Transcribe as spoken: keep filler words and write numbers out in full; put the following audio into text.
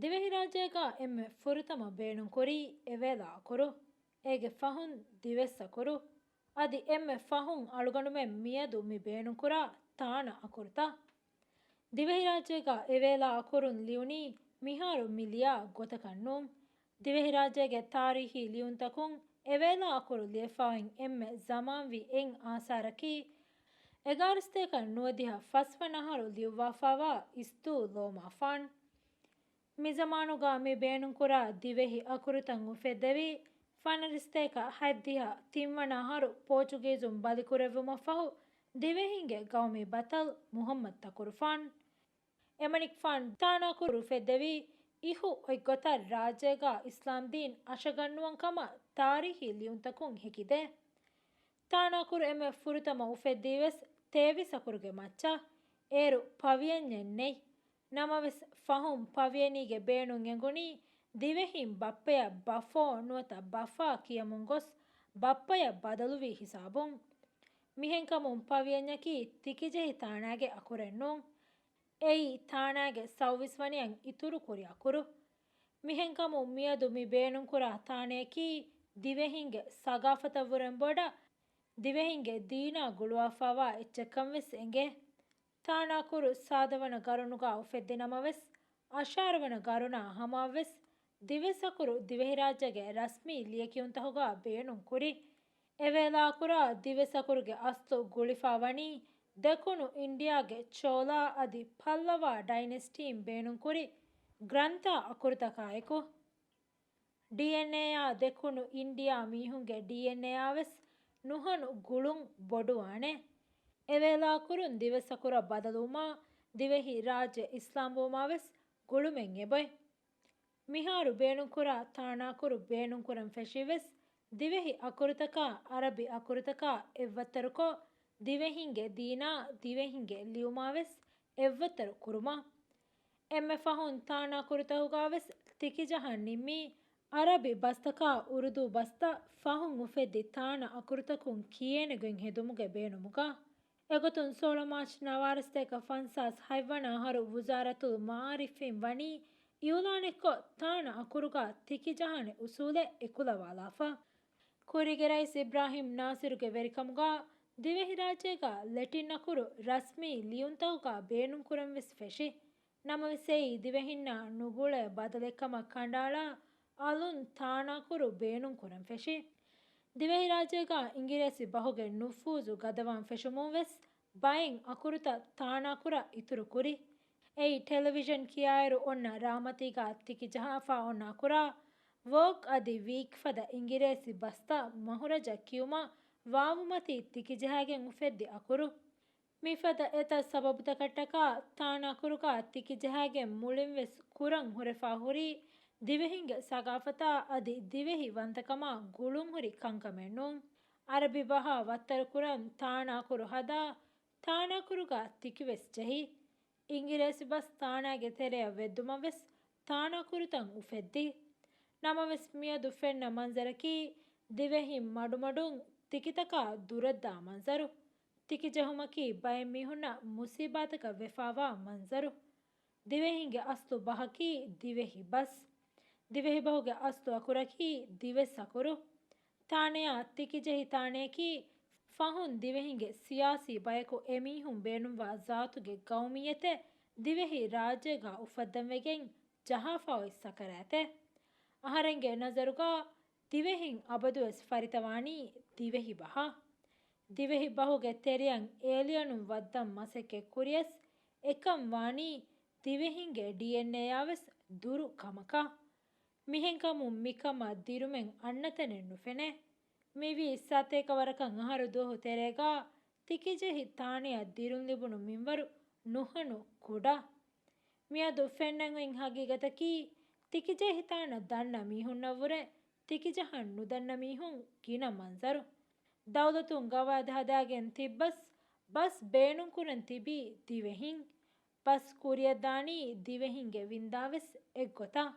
ދިވެހިރާއްޖޭގަ އެންމެ ފުރަތަމަ ބޭނުންކުރީ އެވޭލާ އަކުރު، އޭގެ ފަހުން ދިވެސް އަކުރު، އަދި އެންމެ ފަހުން އަޅުގަނޑުމެން މިއަދު މި ބޭނުންކުރާ ތާނަ އަކުރުތައް. ދިވެހިރާއްޖޭގަ އެވޭލާ އަކުރުން ލިޔުނީ މިހާރު މި ލިޔާ ގޮތަކަށް ނޫން. ދިވެހިރާއްޖޭގެ ތާރީހީ ލިޔުންތަކުން އެވޭލާ އަކުރު ލިޔެފައި އެންމެ ޒަމާންވީ އެއް އާސާރަކީ، އެގާރަސްތޭކަ ނުވަދިހަ ފަސްވަނަ އަހަރު ލިޔުއްވާފައިވާ އިސްދޫ ލޯމާފާން. މިޒަމާނުގަ މި ބޭނުންކުރާ ދިވެހި އަކުރުތައް އުފެއްދެވީ، ފަނަރަސްތޭކަ ހަތްދިހަ ތިންވަނަ އަހަރު ޕޯޗުގީޒުން ބަލިކުރެއްވުމަށް ފަހު، ދިވެހިންގެ ގައުމީ ބަތަލް މުހައްމަދު ތަކުރުފާން. އެމަނިކުފާން ތާނާކުރު އުފެއްދެވީ، އިހު އޮތްގޮތަށް ރާއްޖޭގަ އިސްލާމްދީން އަށަގަންނުވަން ކަމަށް ތާރީހީ ލިޔުންތަކުން ހެކިދޭ. ތާނާކުރު އެންމެ ފުރަތަމަ އުފެއްދީވެސް ތޭވީސް އަކުރުގެ މައްޗަށް. އޭރު ޕަވިޔަންޏެއް ނެތް. ނަމަވެސް، ފަހުން ޕަވިޔަނީގެ ބޭނުން އެނގުނީ، ދިވެހިން ބައްޕަޔަށް ބަފޯ ނުވަތަ ބަފާ ކިޔަމުން ގޮސް، ބައްޕަޔަށް ބަދަލުވީ ހިސާބުން. މިހެންކަމުން ޕަވިޔަންޏަކީ ތިކިޖެހި ތާނާގެ އަކުރެއް ނޫން. އެއީ ތާނާގެ ސައުވީސް ވަނިއަށް އިތުރު ކުރި އަކުރު. މިހެންކަމުން މިއަދު މި ބޭނުންކުރާ ތާނަޔަކީ، ދިވެހިންގެ ސަގާފަތަށްވުރެން ބޮޑަށް، ދިވެހިންގެ ދީނާ ގުޅުވާފައިވާ އެއްޗެއްކަން ވެސް އެނގޭ. ތާނާކުރު ސާދަވަނަ ގަރުނުގަ އުފެއްދި ނަމަވެސް، އަށާރަވަނަ ގަރުނާ ހަމައަށްވެސް ދިވެސް އަކުރު ދިވެހިރާއްޖޭގެ ރަސްމީ ލިޔެކިޔުންތަކުގަ ބޭނުން ކުރި. އެވޭލާ އަކުރާ ދިވެސް އަކުރުގެ އަސްލު ގުޅިފަ ވަނީ ދެކުނު އިންޑިއާގެ ޗޯލާ އަދި ޕައްލަވާ ޑައިނެސްޓީން ބޭނުންކުރި ގްރަންތާ އަކުރުތަކާއެކު. ޑީއެންއޭއާ ދެކުނު އިންޑިއާ މީހުންގެ ޑީއެންއޭއާ ވެސް ނުހަނު ގުޅުން ބޮޑުވާނެ. އެވޭލާ ކުރުން ދިވެސް އަކުރަށް ބަދަލުވުމާ، ދިވެހި ރާއްޖެ އިސްލާމްވުމާ ވެސް ގުޅުމެއް އެބޮތް. މިހާރު ބޭނުންކުރާ ތާނާކުރު ބޭނުންކުރަން ފެށީވެސް، ދިވެހި އަކުރުތަކާ އަރަބި އަކުރުތަކާ އެއްވައްތަރުކޮށް، ދިވެހިންގެ ދީނާ ދިވެހިންގެ ލިޔުމާ ވެސް އެއްވައްތަރު ކުރުމަށް. އެންމެ ފަހުން ތާނާކުރުތަކުގަ ވެސް ތިކިޖަހަން ނިންމީ، އަރަބި ބަސްތަކާ އުރުދޫ ބަސްތައް ފަހުން އުފެއްދި ތާނަ އަކުރުތަކުން ކިޔޭނެ ގޮތް ހެދުމުގެ ބޭނުމުގަ. އެގޮތުން ސޯޅަ މާޗް ނަވާރަސްތޭކަ ފަންސާސް ހަތްވަނަ އަހަރު ވުޒާރަތުލް މަޢާރިފްއިން ވަނީ އިއުލާނެއްކޮށް، ތާނަ އަކުރުގަ ތިކިޖަހާނެ އުސޫލެއް އެކުލަވާލާފަ. ކުރީގެ ރައީސް އިބްރާހިމް ނާސިރުގެ ވެރިކަމުގަ ދިވެހިރާއްޖޭގަ ލެޓިން އަކުރު ރަސްމީ ލިޔުންތަކުގަ ބޭނުންކުރަން ވެސް ފެށި. ނަމަވެސް އެއީ ދިވެހިންނާ ނުގުޅޭ ބަދަލެއްކަމަށް ކަނޑައަޅާ އަލުން ތާނާކުރު ބޭނުންކުރަން ފެށި. ދިވެހިރާއްޖޭގަ އިނގިރޭސި ބަހުގެ ނުފޫޒު ގަދަވާން ފެށުމުން ވެސް ބައެއް އަކުރުތައް ތާނާކުރަށް އިތުރުކުރި. އެއީ ޓެލެވިޝަން ކިޔާއިރު އޮންނަ ރާމަތީގަ ތިކިޖަހާފަ އޮންނަ އަކުރާ، ވޯކް އަދި ވީކް ފަދަ އިނގިރޭސި ބަސްތައް މަހުރަޖަށް ކިޔުމަށް ވާވުމަތީ ތިކިޖަހައިގެން އުފެއްދި އަކުރު. މިފަދަ އެތައް ސަބަބުތަކަށްޓަކާ ތާނާކުރުގަ ތިކިޖަހައިގެން މުޅިންވެސް ކުރަން ހުރެފަ ހުރީ ދިވެހިންގެ ސަގާފަތާ އަދި ދިވެހި ވަންތަކަމާ ގުޅުންހުރި ކަންކަމެއް ނޫން. އަރަބި ބަހާ ވައްތަރުކުރަން ތާނާކުރު ހަދާ، ތާނާކުރުގަ ތިކިވެސް ޖެހި. އިނގިރޭސި ބަސް ތާނާގެ ތެރެއަށް ވެއްދުމަށް ވެސް ތާނާކުރުތައް އުފެއްދި. ނަމަވެސް މިއަދު ފެންނަ މަންޒަރަކީ ދިވެހިން މަޑުމަޑުން ތިކިތަކާ ދުރަށްދާ މަންޒަރު. ތިކިޖެހުމަކީ ބައެއް މީހުންނަށް މުސީބާތަކަށް ވެފާވާ މަންޒަރު. ދިވެހިންގެ އަސްލު ބަހަކީ ދިވެހި ބަސް. ދިވެހި ބަހުގެ އަސްލު އަކުރަކީ ދިވެސް އަކުރު. ތާނަޔާ ތިކިޖެހި ތާނަޔަކީ ފަހުން ދިވެހިންގެ ސިޔާސީ ބަޔަކު އެމީހުން ބޭނުންވާ ޒާތުގެ ގައުމިއްޔަތެއް ދިވެހި ރާއްޖޭގަ އުފައްދަންވެގެން ޖަހާފަ އޮތް ސަކަރާތެއް. އަހަރެންގެ ނަޒަރުގަ ދިވެހިން އަބަދުވެސް ފަރިތަވާނީ ދިވެހި ބަހަށް. ދިވެހި ބަހުގެ ތެރެއަށް އޭލިއަނުން ވައްދަން މަސައްކަތް ކުރިޔަސް އެކަން ވާނީ ދިވެހިންގެ ޑީއެންއޭއާ ވެސް ދުރު ކަމަކަށް. މިހެންކަމުން މިކަމަށް ދިރުމެއް އަންނަތަނެއް ނުފެނޭ. މިވީ ސަތޭކަ ވަރަކަށް އަހަރު ދުވަހު ތެރޭގަ ތިކިޖެހި ތާނަޔަށް ދިރުން ލިބުނު މިންވަރު ނުހަނު ކުޑަ. މިއަދު ފެންނަން އޮތް ހަގީގަތަކީ، ތިކިޖެހި ތާނަ ދަންނަ މީހުންނަށްވުރެ ތިކިޖަހަން ނުދަންނަ މީހުން ގިނަ މަންޒަރު. ދައުލަތުން ގަވާއިދު ހަދާގެން ތިއްބަސް، ބަސް ބޭނުންކުރަން ތިބީ ދިވެހިން. ބަސް ކުރިއަށްދާނީ ދިވެހިންގެ ވިންދާވެސް އެއްގޮތަށް.